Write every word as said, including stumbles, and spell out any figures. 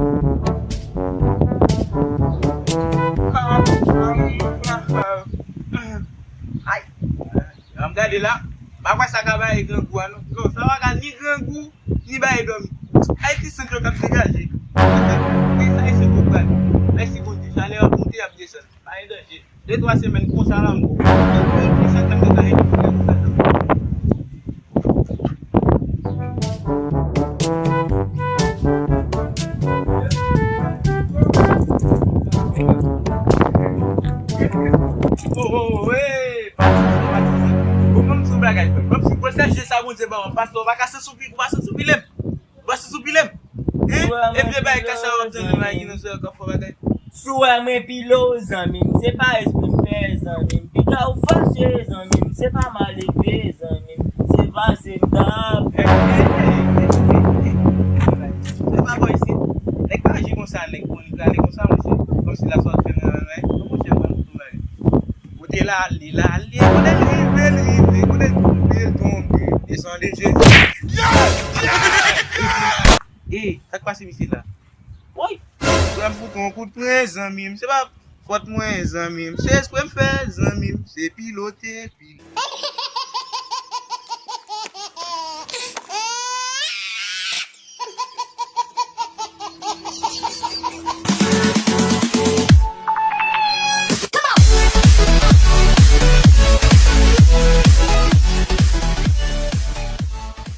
Ay, an m gade la, m pa kwè sa ka bay grangou a non. Non, sa pa ka ni grangou, ni bay dòmi. Ay, ti sant yo k ap degaje. Sa e se kou pral. Mèsi Bondye, chalè ap monte, ap desann. Pa gen danje. De twa semèn konsa la, m bon. Sa k ap degaje. Oh, oh, oh, hey, pa di sa, pa di sa. Bon, ban m di yon bagay, frè. Ban m di, pral sèche sa Bondye ba w, pastè, w pa ka santi w pi, ou pa santi w pi lèm. Ou pa santi w pi lèm. Hein? E vye bagay kasa w ap tande la ki nan sou yo k ap fè bagay. Si w wè mwen pile w, zanmi m, se pa espre m fè, zanmi m. Pita w fache, zanmi m, se pa mal ekri, zanmi m. Se pase m t ap. Hey, hey, hey, hey, hey, hey. Se pa bò isit. Nèg pa aji konsa, nèg konik la, nèg konsa, monchè. Kòmsi la sòt fè nan, nan, nan, monchè, mwen, mwen, mwen. Kote l ale, l ale, kote l rive, l rive, kote l tonbe, l tonbe, desann de Jezi. E, sa k pase misye la? Woy! Frè m fout yon kout pwen, zanmi m. Se pa fòt mwen, zanmi m. Se espre m fè, zanmi m. Se pilote, pilote.